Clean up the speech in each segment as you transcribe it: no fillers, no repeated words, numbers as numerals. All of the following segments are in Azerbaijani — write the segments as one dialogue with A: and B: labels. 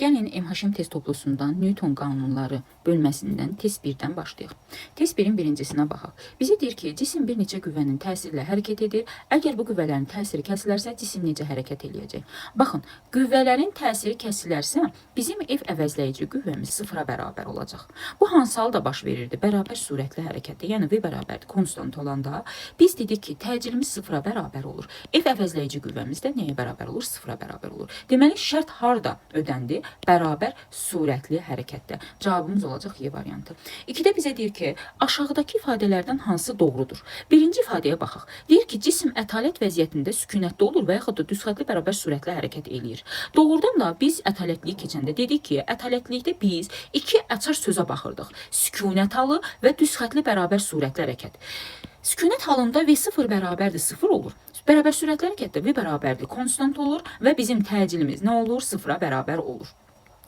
A: Gəlin MHM test toplusundan Newton qanunları bölməsindən test 1-dən başlayaq. Test 1-in birincisinə baxaq. Bizə deyir ki, cisim bir neçə qüvvənin təsiri ilə hərəkət edir. Əgər bu qüvvələrin təsiri kəsilərsə, cisim necə hərəkət eləyəcək? Baxın, qüvvələrin təsiri kəsilərsə, bizim F əvəzləyici qüvvəmiz sıfıra bərabər olacaq. Bu hansı halda baş verirdi? Bərabər sürətli hərəkətdə, yəni V bərabərdir konstant olanda biz dedik ki, təcilimiz sıfıra bərabər olur. F əvəzləyici qüvvəmiz də nəyə bərabər olur? Sıfıra bərabər olur. Deməli, şərt harda ödəndi? Bərabər sürətli hərəkətdə. Cavabımız olacaq Y variantı. 2-də bizə deyir ki, aşağıdakı ifadələrdən hansı doğrudur? Birinci ifadəyə baxaq. Deyir ki, cisim ətalət vəziyyətində sükunətdə olur və yaxud da düz xəttli bərabər sürətli hərəkət eləyir. Doğrudan da biz ətalətliyi keçəndə dedik ki, ətalətlikdə biz iki açar sözə baxırdıq. Sükunət halı və düz xəttli bərabər sürətli hərəkət. Sükunət halında V0 bərabərdir 0 olur. Bərabər sürətli hərəkətdə V bərabərdir konstant olur və bizim təcilimiz nə olur? Sıfıra bərabər olur.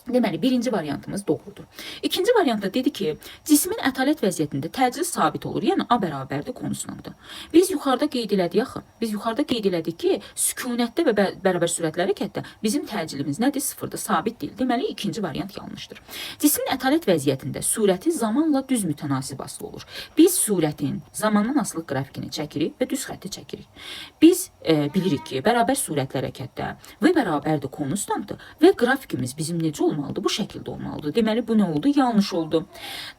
A: Deməli, birinci variantımız doğrudur. İkinci variantda dedi ki, cismin ətalət vəziyyətində təcil sabit olur. Yəni A bərabərdir konstantı. Biz yuxarıda qeyd elədik axı. Biz yuxarıda qeyd elədik ki, sükunətdə və bərabər sürətli hərəkətdə bizim təcilimiz nədir? Sıfırdır, sabit deyil. Deməli, ikinci variant yanlışdır. Cismin ətalət vəziyyətində sürəti zamanla düz mütənasib asılı olur. Biz sürətin zamandan asılı qrafikini çəkirik və düz xətti çəkirik. Biz bilirik ki, bərabər sürətli hərəkətdə V bərabərdir konstantı və qrafikimiz bizim necə olmalıdır? Bu şəkildə olmalıdır. Deməli, bu nə oldu? Yanlış oldu.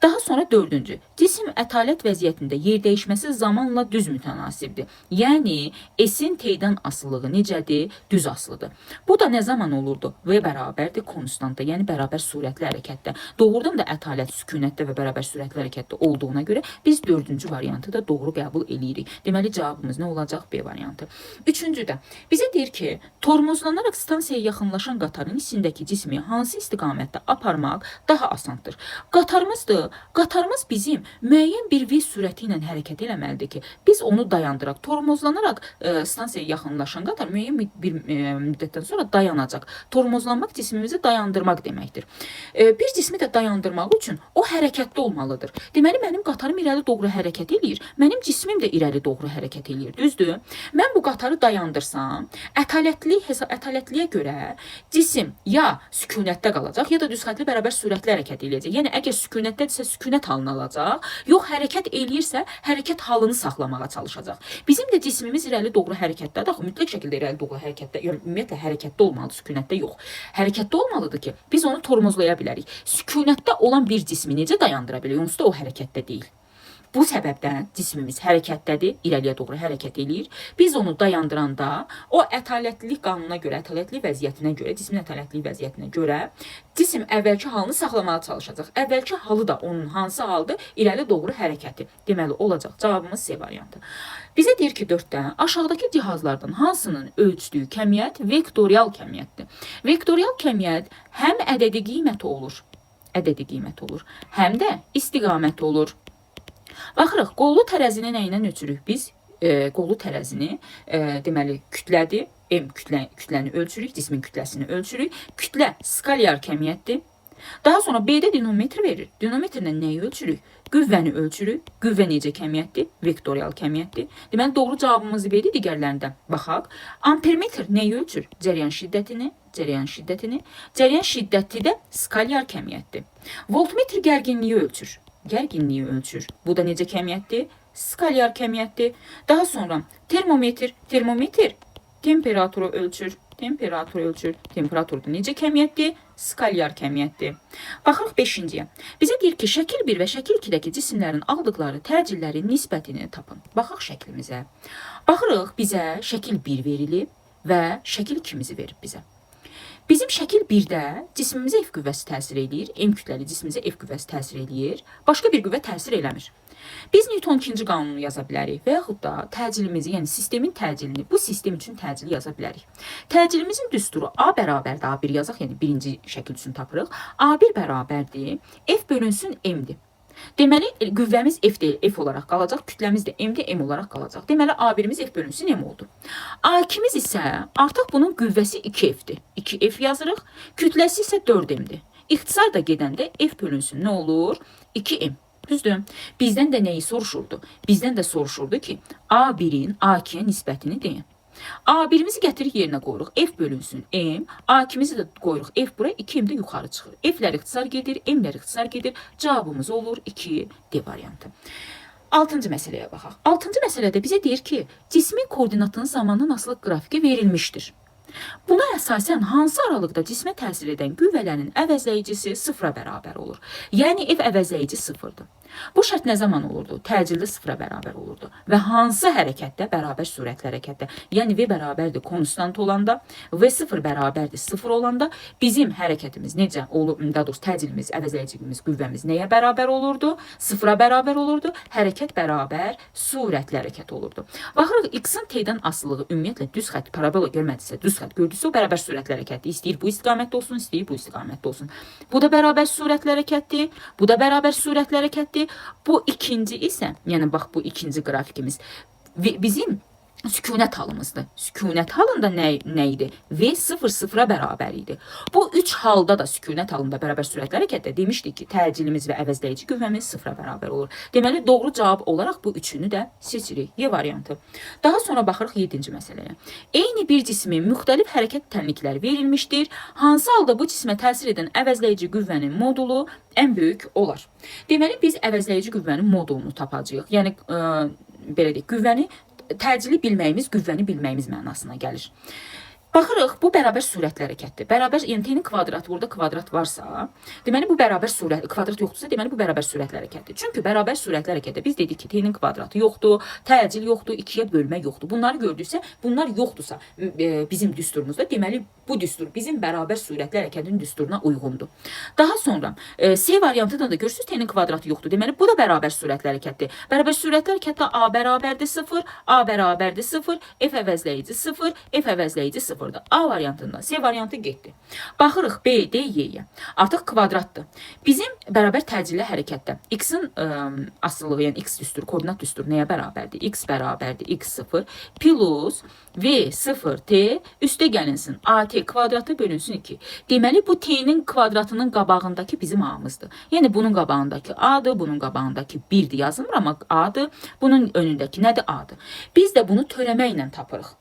A: Daha sonra dördüncü. Cisim ətalət vəziyyətində yer dəyişməsi zamanla düz mütənasibdir. Yəni, S-in T-dən asılılığı necədir? Düz asılıdır. Bu da nə zaman olurdu? V bərabərdir konstanta, yəni bərabər sürətli hərəkətdə. Doğrudan da ətalət sükunətdə və bərabər sürətli hərəkətdə olduğuna görə biz dördüncü variantı da doğru qəbul eləyirik. Deməli, cavabımız nə olacaq? B variantı. Üçüncü də bizə deyir ki, tormozlanaraq stansiyaya yaxınlaşan qatarın içindəki cismi hansı istiqamətdə aparmaq daha asandır? Qatarımızdır. Qatarımız bizim müəyyən bir V sürəti ilə hərəkət eləməlidir ki, biz onu dayandıraq. Tormozlanaraq stansiyaya yaxınlaşan qatar müəyyən bir müddətdən sonra dayanacaq. Tormozlanmaq cismimizi dayandırmaq deməkdir. Bir cismi də dayandırmaq üçün o hərəkətdə olmalıdır. Deməli, mənim qatarım irəli doğru hərəkət eləyir. Mənim cismim də irəli doğru hərəkət eləyir. Düzdür? Mən bu qatarı dayandırsam, ətalətliyə görə cisim ya sükunətdə qalacaq, ya da düz xəttli bərabər sürətli hərəkət eləyəcək. Yəni əgər sükunətdədirsə, sükunət halını alacaq, yox hərəkət eləyirsə, hərəkət halını saxlamağa çalışacaq. Bizim də cismimiz irəli doğru hərəkətdədir. Axı mütləq şəkildə irəli doğru hərəkətdə, yəni ümumiyyətlə hərəkətdə olmalıdır, sükunətdə yox. Hərəkətdə olmalıdır ki, biz onu tormozlaya bilərik. Sükunətdə olan bir cismi necə dayandıra bilərik? Onsuz da o hərəkətdə deyil. Bu səbəbdən cismimiz hərəkətdədir, irəliyə doğru hərəkət eləyir. Biz onu dayandıranda o ətalətlilik qanununa görə, ətalətli vəziyyətinə görə, cismin ətalətlilik vəziyyətinə görə cisim əvvəlki halını saxlamağa çalışacaq. Əvvəlki halı da onun hansı haldır? İrəli doğru hərəkəti. Deməli, olacaq cavabımız C variantı. Bizə deyir ki, 4-də aşağıdakı cihazlardan hansının ölçdüyü kəmiyyət vektorial kəmiyyətdir? Vektorial kəmiyyət həm ədədi qiyməti olur, həm də istiqaməti olur. Baxırıq, qollu tərəzini nə ilə ölçürük biz? Qollu tərəzini, deməli, kütlədir. M kütləni ölçürük, cismin kütləsini ölçürük. Kütlə skalyar kəmiyyətdir. Daha sonra B-də dinometr verir. Dinometrlə nəyi ölçürük? Qüvvəni ölçürük. Qüvvə necə kəmiyyətdir? Vektorial kəmiyyətdir. Deməli, doğru cavabımız B-dir. Digərlərindən baxaq. Ampermetr nəyi ölçür? Cəryan şiddətini. Cəryan şiddətini. Cəryan şiddəti də skalyar kəmiyyətdir. Voltmetr gərginliyi ölçür. Gərginliyi ölçür. Bu da necə kəmiyyətdir? Skalyar kəmiyyətdir. Daha sonra termometr, termometr temperaturu ölçür. Temperaturu ölçür. Temperatur da necə kəmiyyətdir? Skalyar kəmiyyətdir. Baxırıq 5-ciyə. Bizə deyir ki, şəkil 1 və şəkil 2-dəki cisimlərin aldıqları təcillərin nisbətini tapın. Baxaq şəklimizə. Baxırıq, bizə şəkil 1 verilib və şəkil 2-mizi verib bizə. Bizim şəkil 1-də cismimizə F qüvvəsi təsir eləyir. M kütləli cismimizə F qüvvəsi təsir eləyir. Başqa bir qüvvə təsir eləmir. Biz Newton ikinci qanununu yaza bilərik və yaxud da təcilimizi, yəni sistemin təcilini, bu sistem üçün təcili yaza bilərik. Təcilimizin düsturu A bərabərdir A1 yazaq, yəni birinci şəkil üçün tapırıq. A1 bərabərdir F bölünsün M-dir. Deməli, qüvvəmiz F deyil, F olaraq qalacaq, kütləmiz də M-dir, M olaraq qalacaq. Deməli, A1-imiz F bölünsün M oldu. A2-miz isə artıq bunun qüvvəsi 2F-dir. 2F yazırıq, kütləsi isə 4M-dir. İxtisar da gedəndə F bölünsün nə olur? 2M. Düzdür? Bizdən də nəyi soruşurdu? Bizdən də soruşurdu ki, A1-in A2-yə nisbətini deyin. A1-imizi gətirik yerinə qoyuruq. F bölünsün M. A2-mizi də qoyuruq. F bura 2M də yuxarı çıxır. F-lər ixtisar gedir, M-lər ixtisar gedir. Cavabımız olur 2 D variantı. Altıncı məsələyə baxaq. Altıncı məsələdə bizə deyir ki, cismin koordinatının zamandan asılı qrafiki verilmişdir. Buna əsasən hansı aralıqda cismə təsir edən qüvvələrin əvəzləyicisi sıfıra bərabər olur? Yəni F əvəzləyici sıfırdır. Bu şərt nə zaman olurdu? Təcildə sıfıra bərabər olurdu. Və hansı hərəkətdə? Bərabər sürətli hərəkətdə. Yəni V bərabərdir konstant olanda, V0 bərabərdir sıfır olanda bizim hərəkətimiz necə olur? Daha doğrusu təcilimiz, əvəzləyicimiz, qüvvəmiz nəyə bərabər olurdu? Sıfıra bərabər olurdu. Hərəkət bərabər sürətli hərəkət olurdu. Baxırıq x-in t-dən asılılığı ümumiyyətlə düz xətt parabola görmədisə, düz xətt gördüsə o bərabər sürətli hərəkətdir. İstəyir bu istiqamətdə olsun, istəyir bu istiqamətdə olsun. Bu da bərabər sürətli hərəkətdir. Bu da bərabər sürətli hərəkətdir. Bu ikinci isə, yəni bax bu ikinci qrafikimiz bizim sükunət halımızdır. Sükunət halında nə idi? V 0 sıfıra bərabər idi. Bu üç halda da sükunət halında bərabər sürətli hərəkətdə demişdik ki, təcilimiz və əvəzləyici qüvvəmiz sıfıra bərabər olur. Deməli, doğru cavab olaraq bu üçünü də seçirik. Y variantı. Daha sonra baxırıq 7-ci məsələyə. Eyni bir cismin müxtəlif hərəkət tənlikləri verilmişdir. Hansı halda bu cismə təsir edən əvəzləyici qüvvənin modulu ən böyük olar? Deməli, biz əvəzləyici qüvvənin modulunu tapacağıq. Yəni, belə deyək, qüvvəni təcili bilməyimiz qüvvəni bilməyimiz mənasına gəlir. Baxırıq, bu bərabər sürətli hərəkətdir. Bərabər, yəni t-nin kvadratı, burada kvadrat varsa, deməli bu bərabər sürət, kvadrat yoxdursa, deməli bu bərabər sürətli hərəkətdir. Çünki bərabər sürətli hərəkətdə biz dedik ki, t-nin kvadratı yoxdur, təcil yoxdur, 2-yə bölmə yoxdur. Bunları gördüksə, bunlar yoxdursa bizim düsturumuzda, deməli bu düstur bizim bərabər sürətli hərəkətin düsturuna uyğundur. Daha sonra C variantından da görürsünüz t-nin kvadratı yoxdur. Deməli bu da bərabər sürətli hərəkətdir. Bərabər sürətli hərəkətdə a bərabərdir 0, a bərabərdir 0, f əvəzləyici 0, f əvəzləyici 0. A variantından C variantı getdi. Baxırıq B, D, Y-yə. Artıq kvadratdır. Bizim bərabər təcilli hərəkətdə x-in asılılığı, yəni x düsturu, koordinat düsturu nəyə bərabərdir? X bərabərdir x0 plus V0t üstə gəlinsin AT kvadratı bölünsün 2. Deməli, bu t-nin kvadratının qabağındakı bizim a-mızdır. Yəni, bunun qabağındakı a-dır, bunun qabağındakı 1-dir yazılmır, amma a-dır. Bunun önündəki nədir? A-dır. Biz də bunu törəmə ilə tapırıq.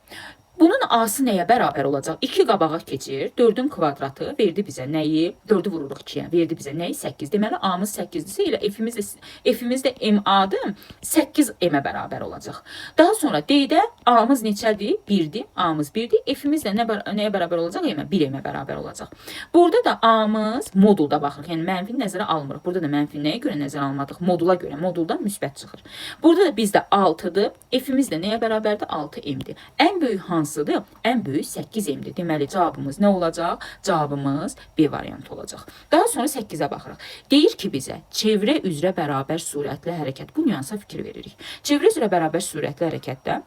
A: Bunun A-sı nəyə bərabər olacaq? 2 qabağa keçir. 4-ün kvadratı verdi bizə nəyi? 4-ü vururuq 2-yə. Verdi bizə nəyi? 8. Deməli, A-mız 8-dirsə, elə F-imiz də MA-dır. 8 M-ə bərabər olacaq. Daha sonra D-də A-mız neçədir? 1-dir. A-mız 1-dir. F-imiz də nəyə bərabər olacaq? M-ə. 1 M-ə bərabər olacaq. Burada da A-mız modulda baxırıq. Yəni, mənfini nəzərə almırıq. Burada da mənfini nəyə görə nəzərə almadıq? Modula görə. Moduldan müsbət çıxır. Burada da bizdə 6-dır. F-imiz də nəyə bərabərdir? 6 M-dir. Ən böyük hansıdır? Ən böyük 8 M-dir. Deməli, cavabımız nə olacaq? Cavabımız B variantı olacaq. Daha sonra 8-ə baxırıq. Deyir ki bizə, çevrə üzrə bərabər sürətli hərəkət. Bu nüansa fikir veririk. Çevrə üzrə bərabər sürətli hərəkətdə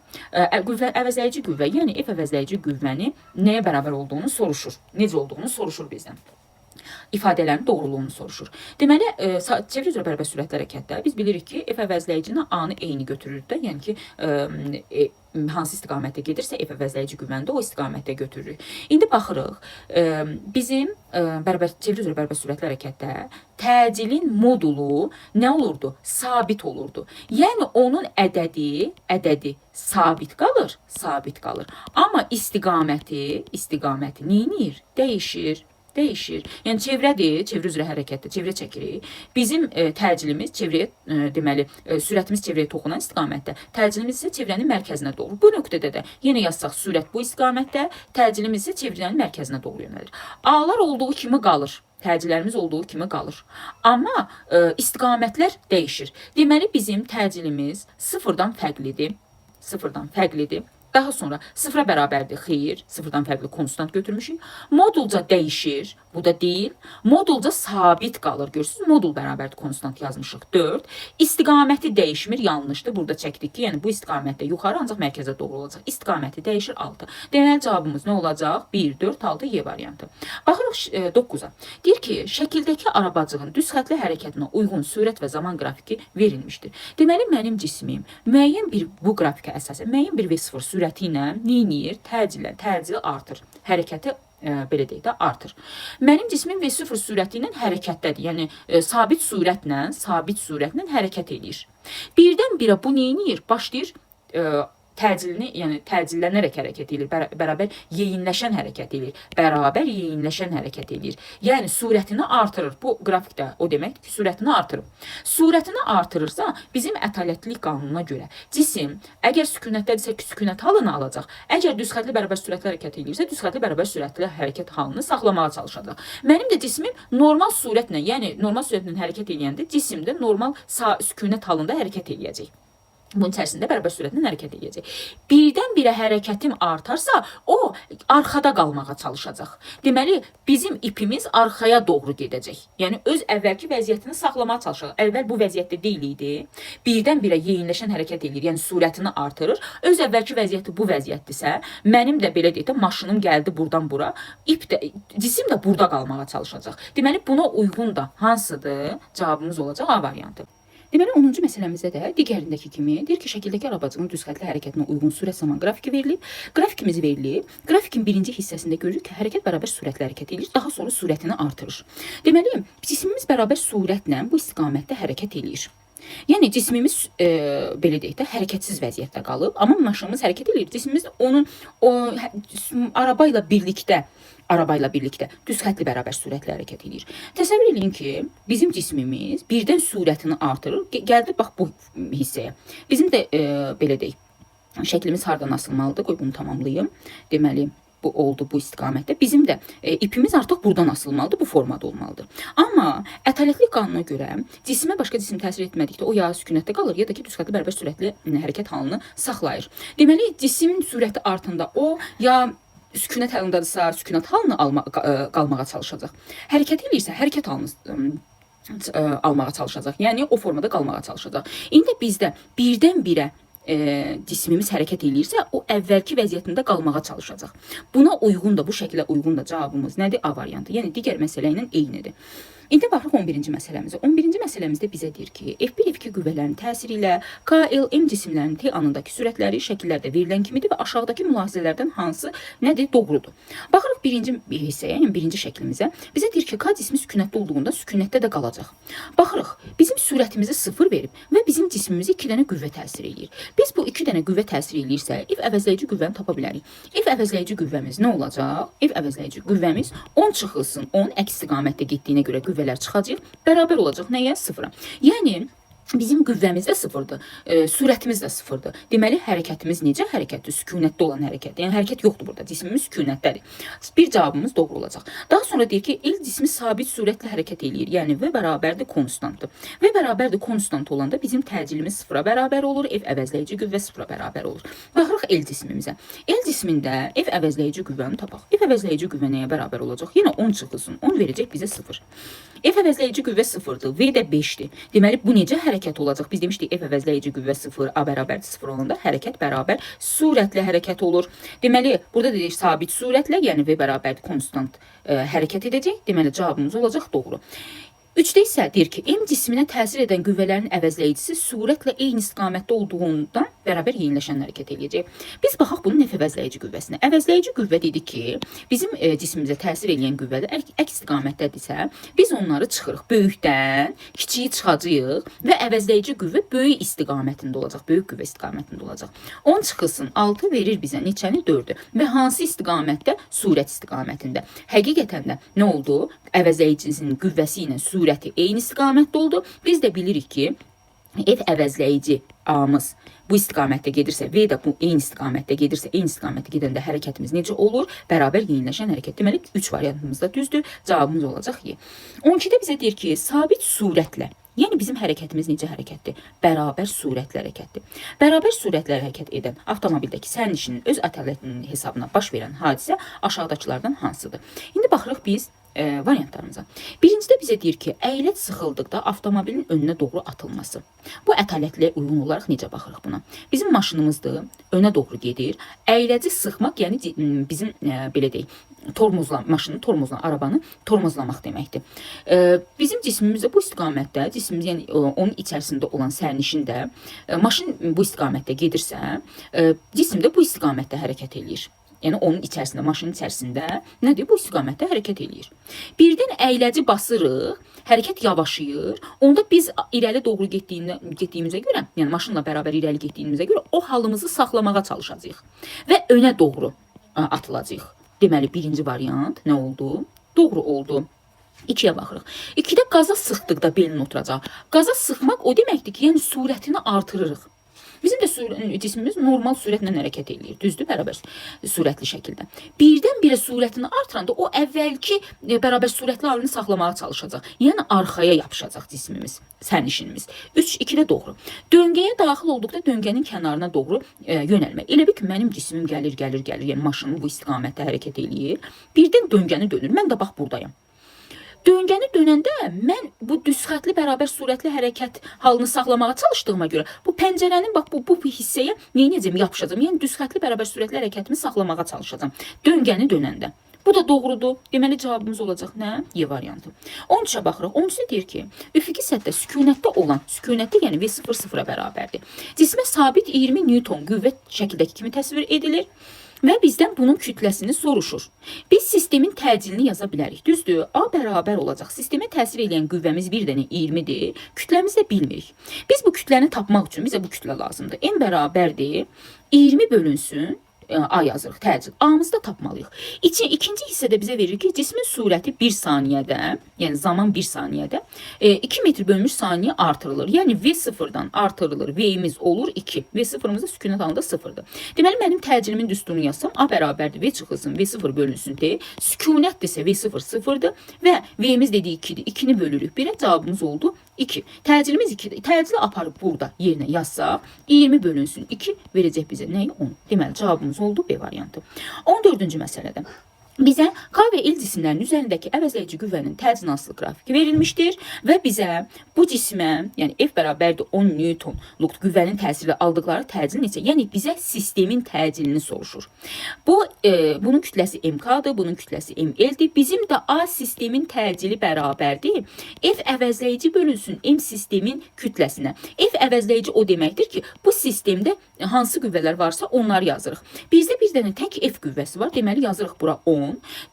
A: qüvvə, əvəzləyici qüvvə, yəni F əvəzləyici qüvvəni nəyə bərabər olduğunu soruşur. Necə olduğunu soruşur bizdən. İfadələrin doğruluğunu soruşur. Deməli, çevrə üzrə bərabər sürətli hərəkətdə biz bilirik ki, F əvəzləyicini A-nı eyni götürür də, yəni ki, hansı istiqamətdə gedirsə, F əvəzləyici qüvvəni də o istiqamətdə götürürük. İndi baxırıq, bizim çevrə üzrə bərabər sürətli hərəkətdə təcilin modulu nə olurdu? Sabit olurdu. Yəni onun ədədi sabit qalır, sabit qalır. Amma istiqaməti nə edir? Dəyişir. Dəyişir. Yəni çevrədir, çevrə üzrə hərəkətdə, çevrə çəkirik. Bizim təcilimiz çevrəyə, deməli, sürətimiz çevrəyə toxunan istiqamətdə, təcilimiz isə çevrənin mərkəzinə doğru. Bu nöqtədə də yenə yazsaq sürət bu istiqamətdə, təcilimiz isə çevrənin mərkəzinə doğru yönəlir. A-lar olduğu kimi qalır. Təcillərimiz olduğu kimi qalır. Amma istiqamətlər dəyişir. Deməli, bizim təcilimiz sıfırdan fərqlidir. Sıfırdan fərqlidir. Daha sonra sıfıra bərabərdir. Xeyr, sıfırdan fərqli konstant götürmüşük. Modulca dəyişir. Bu da deyil. Modulca sabit qalır. Görürsünüz, modul bərabərdir konstant yazmışıq 4. İstiqaməti dəyişmir. Yanlışdır. Burada çəkdik ki, yəni bu istiqamətdə yuxarı ancaq mərkəzə doğru olacaq. İstiqaməti dəyişir 6. Deməli, cavabımız nə olacaq? 1, 4, 6 Y variantı. Baxırıq 9-a. Deyir ki, şəkildəki arabacığın düz xətli hərəkətinə uyğun sürət və zaman qrafiki verilmişdir. Deməli, mənim cismim müəyyən bir bu qrafikə əsasən müəyyən bir V0 sürəti ilə nə edir? Təcillə, təcili artır. Hərəkəti belə deyək də artır. Mənim cismim V0 sürəti ilə hərəkətdədir. Yəni sabit sürətlə hərəkət eləyir. Birdən-birə bu nə edir? Başlayır təcilini, yəni təcillənərək hərəkət eləyir, bərabər yeyinləşən hərəkət eləyir. Bərabər yeyinləşən hərəkət eləyir. Yəni sürətini artırır. Bu qrafikdə o deməkdir ki, sürətini artırır. Sürətini artırırsa, bizim ətalətlilik qanununa görə cisim əgər sükunətdədirsə, sükunət halını alacaq. Əgər düz xəttli bərabər sürətli hərəkət eləyirsə, düz xəttli bərabər sürətli hərəkət halını saxlamağa çalışacaq. Mənim də cismim normal sürətlə, yəni normal sürətlə hərəkət eləyəndə cisim də normal sükunət halında hərəkət eləyəcək. Bunun içərisində bərabər sürətlə hərəkət eləyəcək. Birdən-birə hərəkətim artarsa, o arxada qalmağa çalışacaq. Deməli, bizim ipimiz arxaya doğru gedəcək. Yəni öz əvvəlki vəziyyətini saxlamağa çalışacaq. Əvvəl bu vəziyyətdə deyil idi. Birdən-birə yeyinləşən hərəkət eləyir, yəni sürətini artırır. Öz əvvəlki vəziyyəti bu vəziyyətdirsə, mənim də belə deyək də maşınım gəldi burdan bura, ip də cisim də burada qalmağa çalışacaq. Deməli, buna uyğun da hansıdır? Cavabımız olacaq A variantı. Deməli 10-cu məsələmizdə də digərindəki kimi deyir ki, şəkildəki arabacığın düz xəttli hərəkətinə uyğun sürət zaman qrafiki verilib. Qrafikimiz verilib. Qrafikin birinci hissəsində görürük ki, hərəkət bərabər sürətlə hərəkət edir, daha sonra sürətini artırır. Deməli, cismimiz bərabər sürətlə bu istiqamətdə hərəkət eləyir. Yəni cismimiz belə deyək də hərəkətsiz vəziyyətdə qalıb, amma maşınımız hərəkət eləyir. Cismimiz onun o araba ilə birlikdə düz xəttli bərabər sürətlə hərəkət eləyir. Təsəvvür eləyin ki, bizim cismimiz birdən sürətini artırır. Gəldi bax bu hissəyə. Bizim də belə deyək, şəklimiz hardan asılmalıdır? Qoy bunu tamamlayım. Deməli, bu oldu bu istiqamətdə. Bizim də ipimiz artıq buradan asılmalıdır, bu formada olmalıdır. Amma ətalətlik qanununa görə cisimə başqa cisim təsir etmədikdə o ya sükunətdə qalır, ya da ki, düz xəttli bərabər sürətli hərəkət halını saxlayır. Deməli, cismin sürəti artanda o ya sükunət halındadırsa, sükunət halını qalmağa çalışacaq. Hərəkət eləyirsə, hərəkət halını almağa çalışacaq. Yəni o formada qalmağa çalışacaq. İndi bizdə birdən-birə cismimiz hərəkət eləyirsə, o əvvəlki vəziyyətində qalmağa çalışacaq. Buna uyğun da, bu şəklə uyğun da cavabımız nədir? A variantı. Yəni digər məsələ ilə eynidir. İndi baxırıq 11-ci məsələmizə. 11-ci məsələmizdə bizə deyir ki, F1, F2 qüvvələrinin təsiri ilə K, L, M cisimlərinin T anındakı sürətləri şəkillərdə verilən kimidir və aşağıdakı mülahizələrdən hansı nədir? Doğrudur. Baxırıq birinci hissəyə, yəni birinci şəklimizə. Bizə deyir ki, K cismi sükunətdə olduğunda sükunətdə də qalacaq. Baxırıq, bizim sürətimizi 0 verib və bizim cismimizə 2 dənə qüvvə təsir eləyir. Biz bu 2 dənə qüvvə təsir eləyirsə, F əvəzləyici qüvvəni tapa bilərik. F əvəzləyici qüvvəmiz nə olacaq? F əvəzləyici qüvvəmiz 10 çıxılsın, 10 əks istiqamətdə getdiyinə görə qüvvələr çıxacaq, bərabər olacaq nəyə? 0-a. Yəni bizim qüvvəmiz də sıfırdır, sürətimiz də sıfırdır. Deməli, hərəkətimiz necə hərəkətdir? Sükunətdə olan hərəkət. Yəni hərəkət yoxdur burada. Cismimiz sükunətdədir. Bir cavabımız doğru olacaq. Daha sonra deyir ki, L cismi sabit sürətlə hərəkət eləyir. Yəni V bərabərdir konstantdır. V bərabərdir konstant olanda bizim təcilimiz sıfıra bərabər olur. F əvəzləyici qüvvə sıfıra bərabər olur. Baxırıq L cismimizə. L cismində F əvəzləyici qüvvəni tapaq. F əvəzləyici qüvvə nəyə bərabər olacaq? Yenə 10 çıxılsın. 10 verəcək bizə 0. F əvəzləyici qüvvə 0-dır. V də 5-dir. Deməli, bu necə hərəkət olacaq? Biz demişdik F əvəzləyici qüvvə 0, A bərabərdir 0 olanda hərəkət bərabər sürətlə hərəkət olur. Deməli, burada da deyir sabit sürətlə, yəni V bərabərdir konstant hərəkət edəcək. Deməli, cavabımız olacaq doğru. 3-də isə deyir ki, M cisminə təsir edən qüvvələrin əvəzləyicisi sürətlə eyni istiqamətdə olduğundan bərabər yeniləşən hərəkət eləyəcək. Biz baxaq bunun F əvəzləyici qüvvəsinə. Əvəzləyici qüvvə dedi ki, bizim cismimizə təsir eləyən qüvvələr əks istiqamətdədirsə, biz onları çıxırıq. Böyükdən kiçiyi çıxacağıq və əvəzləyici qüvvə böyük istiqamətində olacaq. Böyük qüvvə istiqamətində olacaq. 10 çıxılsın, 6 verir bizə neçəni? 4-ü. Və hansı istiqamətdə? Sürət istiqamətində. Həqiqətən də nə oldu? Əvəzləyicisinin qüvvəsi ilə sürəti eyni istiqamətdə oldu. Biz də bilirik ki, F əvəzləyici A-mız bu istiqamətdə gedirsə, V də bu eyni istiqamətdə gedirsə, eyni istiqamətdə gedəndə hərəkətimiz necə olur? Bərabər yeniləşən hərəkət. Deməli, 3 variantımız da düzdür. Cavabımız olacaq Y. 12-də bizə deyir ki, sabit sürətlə, yəni bizim hərəkətimiz necə hərəkətdir? Bərabər sürətlə hərəkətdir. Bərabər sürətlə hərəkət edən avtomobildəki sərnişinin öz ətələtinin hesabına baş verən hadisə aşağıdakılardan hansıdır? İndi baxırıq biz variantlarımıza. Birincidə bizə deyir ki, əyləc sıxıldıqda avtomobilin önünə doğru atılması. Bu ətalətliyə uyğun olaraq necə baxırıq buna? Bizim maşınımızdır, önə doğru gedir. Əyləci sıxmaq, yəni bizim belə deyək, tormozla, maşını tormozla, arabanı tormozlamaq deməkdir. Bizim cismimiz də bu istiqamətdə, cismimiz, yəni onun içərisində olan sərnişin də maşın bu istiqamətdə gedirsə, cisim də bu istiqamətdə hərəkət eləyir. Yəni onun içərisində, maşının içərisində nədir? Bu istiqamətdə hərəkət eləyir. Birdən əyləci basırıq, hərəkət yavaşıyır. Onda biz irəli doğru getdiyimizə görə, yəni maşınla bərabər irəli getdiyimizə görə o halımızı saxlamağa çalışacağıq və önə doğru atılacağıq. Deməli birinci variant nə oldu? Doğru oldu. 2-yə baxırıq. 2-də qaza sıxdıqda belin oturacaq. Qaza sıxmaq o deməkdir ki, yəni sürətini artırırıq. Bizim də cismimiz normal sürətlə hərəkət eləyir. Düzdür? Bərabər sürətli şəkildə. Birdən-birə sürətini artıranda o əvvəlki bərabər sürətli halını saxlamağa çalışacaq. Yəni arxaya yapışacaq cismimiz, sərnişinimiz. 3, 2-də doğru. Döngəyə daxil olduqda döngənin kənarına doğru yönəlmək. Elə bil ki, mənim cismim gəlir, gəlir, gəlir. Yəni maşının bu istiqamətdə hərəkət eləyir. Birdən döngəni dönür. Mən də bax buradayam. Döngəni dönəndə mən bu düz xətli bərabər sürətli hərəkət halını saxlamağa çalışdığıma görə bu pəncərənin bax bu hissəyə nə edəcəm? Yapışacağam. Yəni düz xətli bərabər sürətli hərəkətimi saxlamağa çalışacağam. Döngəni dönəndə. Bu da doğrudur. Deməli cavabımız olacaq nə? Y variantı. 13-ə baxırıq. 13-də deyir ki, üfüqi səthdə sükunətdə olan, sükunətdə yəni V0 sıfıra bərabərdir. Cismə sabit 20 Newton qüvvət şəkildəki kimi təsvir edilir. Və bizdən bunun kütləsini soruşur. Biz sistemin təcilini yaza bilərik. Düzdür? A bərabər olacaq. Sistemə təsir edən qüvvəmiz bir dənə 20-dir. Kütləmizi də bilmirik. Biz bu kütləni tapmaq üçün bizə bu kütlə lazımdır. M bərabərdir 20 bölünsün A yazırıq, təcil. A-mızı da tapmalıyıq. İkinci hissədə bizə verir ki, cismin sürəti 1 saniyədə, yəni zaman 1 saniyədə 2 metr bölünmüş saniyə artırılır. Yəni V0-dan artırılır. V-imiz olur 2. V0-ımız da sükunət halında 0-dır. Deməli, mənim təcilimin düsturunu yazsam, A bərabərdir V çıxılsın, V0 bölünsün T. Sükunət desə V0 0-dır və V-imiz dediyi 2-dir. 2-ni bölürük 1-ə, cavabımız oldu 2. Təcilimiz 2-dir. Təcili aparıb burada yerinə yazsaq, 20 bölünsün 2 verəcək bizə nəyi? 10. Deməli, cavabımız oldu B variantı. 14-cü məsələdə bizə K və L cisimlərinin üzərindəki əvəzləyici qüvvənin təcil asılı qrafiki verilmişdir və bizə bu cismə, yəni F bərabərdir 10 Newtonluq qüvvənin təsiri aldıqları təcil neçə? Yəni bizə sistemin təcilini soruşur. Bu bunun kütləsi MK-dır, bunun kütləsi ML-dir. Bizim də A sistemin təcili bərabərdir F əvəzləyici bölünsün M sistemin kütləsinə. F əvəzləyici o deməkdir ki, bu sistemdə hansı qüvvələr varsa onları yazırıq. Bizdə bir dənə tək F qüvvəsi var. Deməli yazırıq bura 10.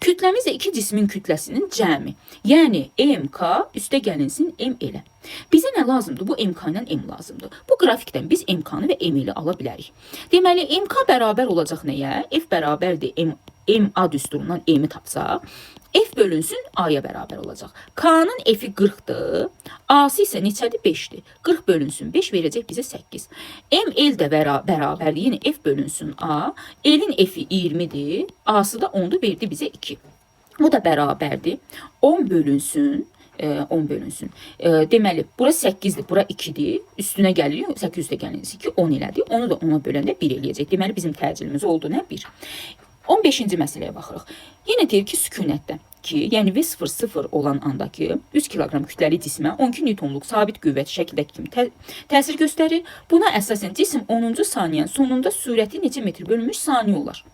A: Kütləmiz də iki cismin kütləsinin cəmi. Yəni MK üstə gəlinsin ML-ə. Bizə nə lazımdır? Bu MK ilə M lazımdır. Bu qrafikdən biz MK-nı və ML-i ala bilərik. Deməli MK bərabər olacaq nəyə? F bərabərdir MA düsturundan M-i tapsaq, F bölünsün A-ya bərabər olacaq. K-nın F-i 40-dır. A-sı isə neçədir? 5-dir. 40 bölünsün 5 verəcək bizə 8. ML də bərabərdir. Yəni F bölünsün A. L-in F-i 20-dir. A-sı da 10-dur, verdi bizə 2. O da bərabərdir. 10 bölünsün 10 bölünsün. Deməli, bura 8-dir, bura 2-dir. Üstünə gəlir, 8 üstə gəlinsin 2, 10 elədi. Onu da 10-a böləndə 1 eləyəcək. Deməli, bizim təcilimiz oldu nə? 1. 15-ci məsələyə baxırıq. Yenə deyir ki, sükunətdə ki, yəni V0 0 olan andakı 3 kiloqram kütləli cismə 12 Newtonluq sabit qüvvət şəkildəki kimi təsir göstərir. Buna əsasən cisim 10-cu saniyənin sonunda sürəti neçə metr bölünmüş saniyə olar?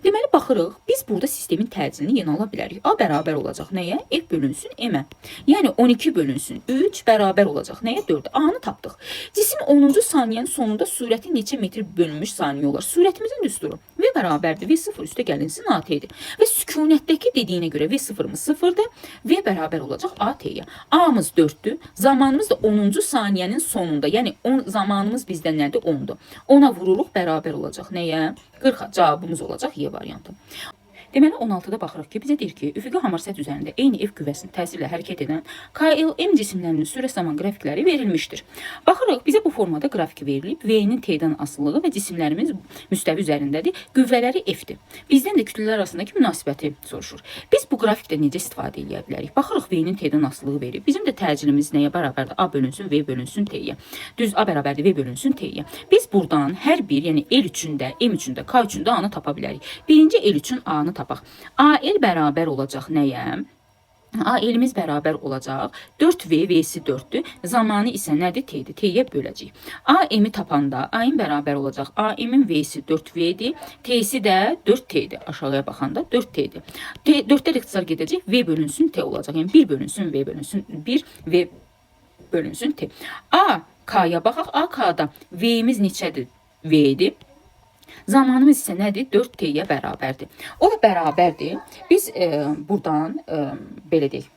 A: Deməli, baxırıq, biz burada sistemin təcilini yenə ala bilərik. A bərabər olacaq nəyə? F bölünsün M-ə. Yəni 12 bölünsün 3 bərabər olacaq nəyə? 4. A-nı tapdıq. Cisim 10-cu saniyənin sonunda sürəti neçə metr bölünmüş saniyə olar? Sürətimizin düsturu V bərabərdir. V0 üstə gəlinsin AT-dir. Və sükunətdəki dediyinə görə V0-ımız 0-dır. V bərabər olacaq AT-yə. A-mız 4-dür. Zamanımız da 10-cu saniyənin sonunda. Yəni 10 zamanımız bizdən nədir? 10-dur. 10-a vururuq, bərabər olacaq nəyə? 40-a. Cavabımız olacaq Y variantı. Deməli 16-da baxırıq ki, bizə deyir ki, üfüqi hamar səth üzərində eyni F qüvvəsinin təsirlə hərəkət edən KLM cisimlərinin sürət zaman qrafikləri verilmişdir. Baxırıq, bizə bu formada qrafik verilib. V-nin T-dən asılılığı və cisimlərimiz müstəvi üzərindədir. Qüvvələri F-dir. Bizdən də kütlələr arasındakı münasibəti soruşur. Biz bu qrafikdə necə istifadə edə bilərik? Baxırıq, V-nin T-dən asılılığı verib. Bizim də təcilimiz nəyə bərabərdir? A bölünsün, V bölünsün T-yə. Düz A bərabərdir, V bölünsün T-yə. Biz buradan hər bir, yəni L üçün də, M üçün də, K üçün də A-nı tapa bilərik. Birinci L üçün A-nı tapaq. AL bərabər olacaq nəyə? AL-imiz bərabər olacaq 4V, V-si 4-dür. Zamanı isə nədir? T-dir. T-yə böləcəyik. AM-i tapanda AM bərabər olacaq. AM-in V-si 4V-dir. T-si də 4T-dir. Aşağıya baxanda 4T-dir. 4-də ixtisar gedəcək. V bölünsün T olacaq. Yəni 1 bölünsün V bölünsün 1 V bölünsün T. A K-ya baxaq. A K-da V-imiz neçədir? V-dir. Zamanımız isə nədir? 4t-yə bərabərdir. O da bərabərdir. Biz buradan belə deyək.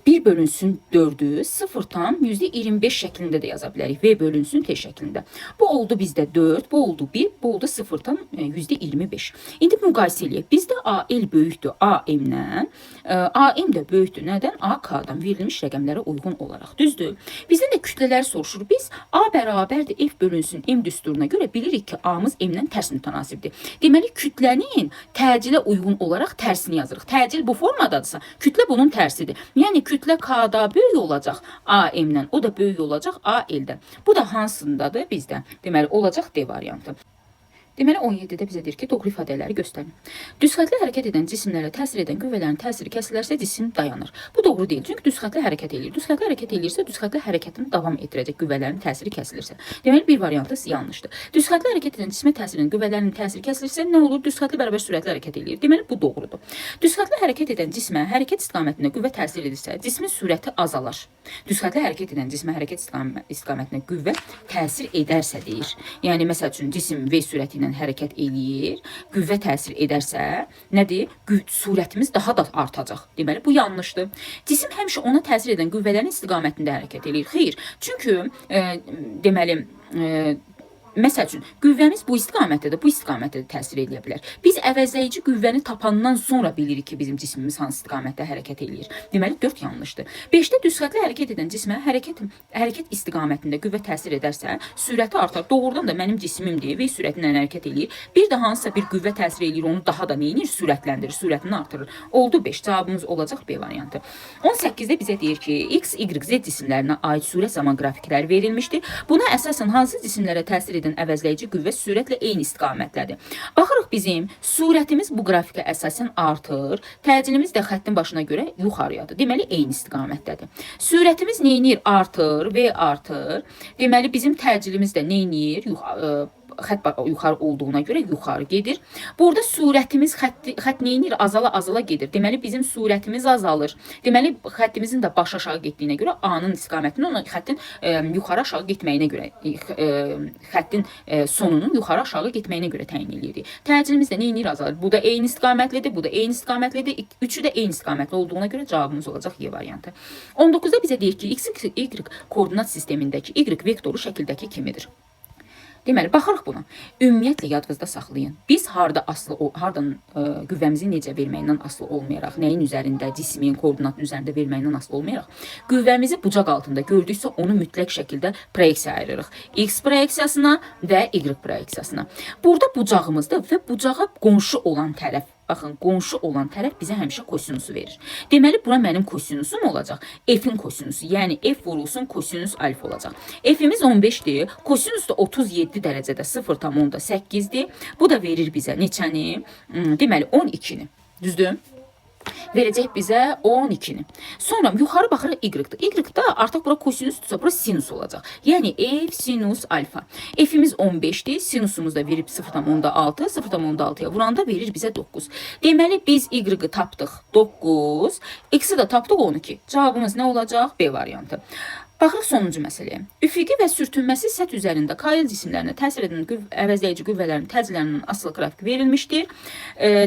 A: 1 bölünsün 4'ü 0,25 şəklində də yaza bilərik. V bölünsün T şəklində. Bu oldu bizdə 4, bu oldu 1, bu oldu 0,25. İndi müqayisə eləyək. Bizdə AL böyükdür AM-dən, AM də böyükdür. Nədən? AK-dan verilmiş rəqəmlərə uyğun olaraq. Düzdür? Bizdən də kütlələri soruşur. Biz A bərabərdir F bölünsün M düsturuna görə bilirik ki, A-mız M-dən tərs mütənasibdir. Deməli, kütlənin təcilə uyğun olaraq tərsini yazırıq. Təcil bu formadadırsa, kütlə bunun tərsidir. Yəni kütlə K-da böyük olacaq AM-dən, o da böyük olacaq AL-dən. Bu da hansındadır bizdə? Deməli, olacaq D variantı. Deməli 17-də bizə deyir ki, doğru ifadələri göstərin. Düz xəttli hərəkət edən cisimlərə təsir edən qüvvələrin təsiri kəsilərsə cisim dayanır. Bu doğru deyil. Çünki düz xəttli hərəkət eləyir. Düz xəttli hərəkət eləyirsə, düz xəttli hərəkətini davam etdirəcək qüvvələrin təsiri kəsilirsə. Deməli bir variantı yanlışdır. Düz xəttli hərəkət edən cisimə təsir edən qüvvələrin təsiri kəsilirsə nə olur? Düz xəttli bərabər sürətli hərəkət eləyir. Deməli bu doğrudur. Düz xəttli hərəkət edən cismə hərəkət istiqamətində qüvvə təsir edirsə, cismin sürəti azalar. Düz xəttli hərəkət edən cismə hərəkət istiqamətinə qüvvə təsir edərsə deyir. Yəni məsəl üçün cisim V sürəti ilə hərəkət eləyir, qüvvə təsir edərsə, nədir? Sürətimiz daha da artacaq. Deməli bu yanlışdır. Cisim həmişə ona təsir edən qüvvələrin istiqamətində hərəkət eləyir. Xeyr, çünki deməli məsəl üçün, qüvvəmiz bu istiqamətdə də, bu istiqamətdə də təsir eləyə bilər. Biz əvəzləyici qüvvəni tapandan sonra bilirik ki, bizim cismimiz hansı istiqamətdə hərəkət eləyir. Deməli 4 yanlışdır. 5-də düz xəttli hərəkət edən cismə hərəkət istiqamətində qüvvə təsir edərsə, sürəti artar. Doğrudan da mənim cismimdir, V sürəti ilə hərəkət eləyir. Bir də hansısa bir qüvvə təsir eləyir, onu daha da nə edir? Sürətləndirir, sürətini artırır. Oldu 5. Cavabımız olacaq B variantı. 18-də bizə deyir ki, X, Y, Z cisimlərinə aid sürət zaman qrafikləri verilmişdir. Buna əsasən hansı cisimlərə təsir edən əvəzləyici qüvvə sürətlə eyni istiqamətdədir. Baxırıq bizim sürətimiz bu qrafikə əsasən artır, təcilimiz də xəttin başına görə yuxarıyadır. Deməli eyni istiqamətdədir. Sürətimiz nə edir? Artır, V artır. Deməli bizim təcilimiz də nə edir? Xət yuxarı olduğuna görə yuxarı gedir. Burada sürətimiz xət nə edir? Azala-azala gedir. Deməli bizim sürətimiz azalır. Deməli xəttimizin də baş aşağı getdiyinə görə A-nın istiqamətini ona xəttin yuxarı aşağı getməyinə görə xəttin sonunun yuxarı aşağı getməyinə görə təyin edirik. Təcilimiz də nə edir? Azalır. Bu da eyni istiqamətlidir, bu da eyni istiqamətlidir. Üçü də eyni istiqamətli olduğuna görə cavabımız olacaq Y variantı. 19-da bizə deyir ki, X, Y koordinat sistemindəki Y vektoru şəkildəki kimidir? Deməli, baxırıq buna. Ümumiyyətlə yadınızda saxlayın. Biz harda asılı, hardan qüvvəmizi necə verməyindən asılı olmayaraq, nəyin üzərində, cismin, koordinatın üzərində verməyindən asılı olmayaraq, qüvvəmizi bucaq altında gördüksə onu mütləq şəkildə proyeksiya ayırırıq. X proyeksiyasına və Y proyeksiyasına. Burada bucağımızda və bucağa qonşu olan tərəf, baxın, qonşu olan tərəf bizə həmişə kosinusu verir. Deməli, bura mənim kosinusum olacaq. F-in kosinusu, yəni F vurulsun kosinus alfa olacaq. F-imiz 15-dir, kosinus da 37 dərəcədə 0,8-dir. Bu da verir bizə neçəni? Deməli, 12-ni. Düzdür? Verəcək bizə 12-ni. Sonra yuxarı baxırıq Y-də. Y-də artıq bura kosinusdursa, bura sinus olacaq. Yəni F sinus alfa. F-imiz 15-dir. Sinusumuz da verib 0,6. 0,6-ya vuranda verir bizə 9. Deməli biz Y-i tapdıq 9. X-i də tapdıq 12. Cavabımız nə olacaq? B variantı. Baxırıq sonuncu məsələyə. Üfüqi və sürtünməsi səth üzərində KL cisimlərinə təsir edən əvəzləyici qüvvələrin təcillərinin asılı qrafik verilmişdir.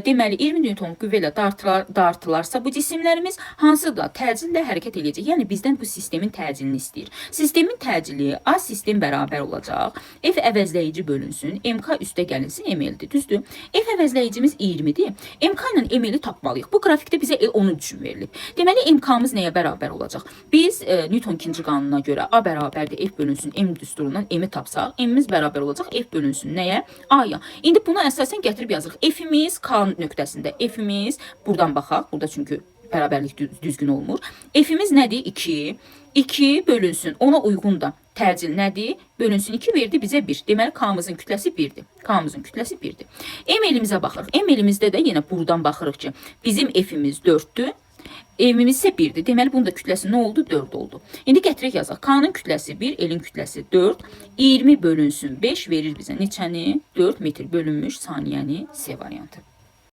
A: Deməli 20 Newton qüvvə ilə dartılarsa bu cisimlərimiz hansı da təcillə hərəkət eləyəcək. Yəni bizdən bu sistemin təcilini istəyir. Sistemin təcili A sistem bərabər olacaq. F əvəzləyici bölünsün. MK üstə gəlinsin ML-dir. Düzdür? F əvəzləyicimiz 20-dir. MK ilə ML-i tapmalıyıq. Bu qrafikdə bizə onun üçün verilib. Deməli MK-mız nəyə bərabər olacaq? Biz Newton ikinci qanununa görə A bərabərdir F bölünsün M düsturundan M-i tapsaq, M-imiz bərabər olacaq F bölünsün nəyə? A-ya. İndi buna əsasən gətirib yazırıq. F-imiz K nöqtəsində. F-imiz buradan baxaq. Burada çünki bərabərlik düzgün olmur. F-imiz nədir? 2. 2 bölünsün. Ona uyğun da təcil nədir? Bölünsün 2 verdi bizə 1. Deməli K-mızın kütləsi 1-dir. K-mızın kütləsi 1-dir. M elimizə baxırıq. M elimizdə də yenə buradan baxırıq ki, bizim F-imiz 4-dür. M'imiz isə 1-dir. Deməli, bunun da kütləsi nə oldu? 4 oldu. İndi gətirək yazaq. K-nın kütləsi 1, L-in kütləsi 4. 20 bölünsün 5 verir bizə neçəni? 4 metr bölünmüş saniyəni C variantı.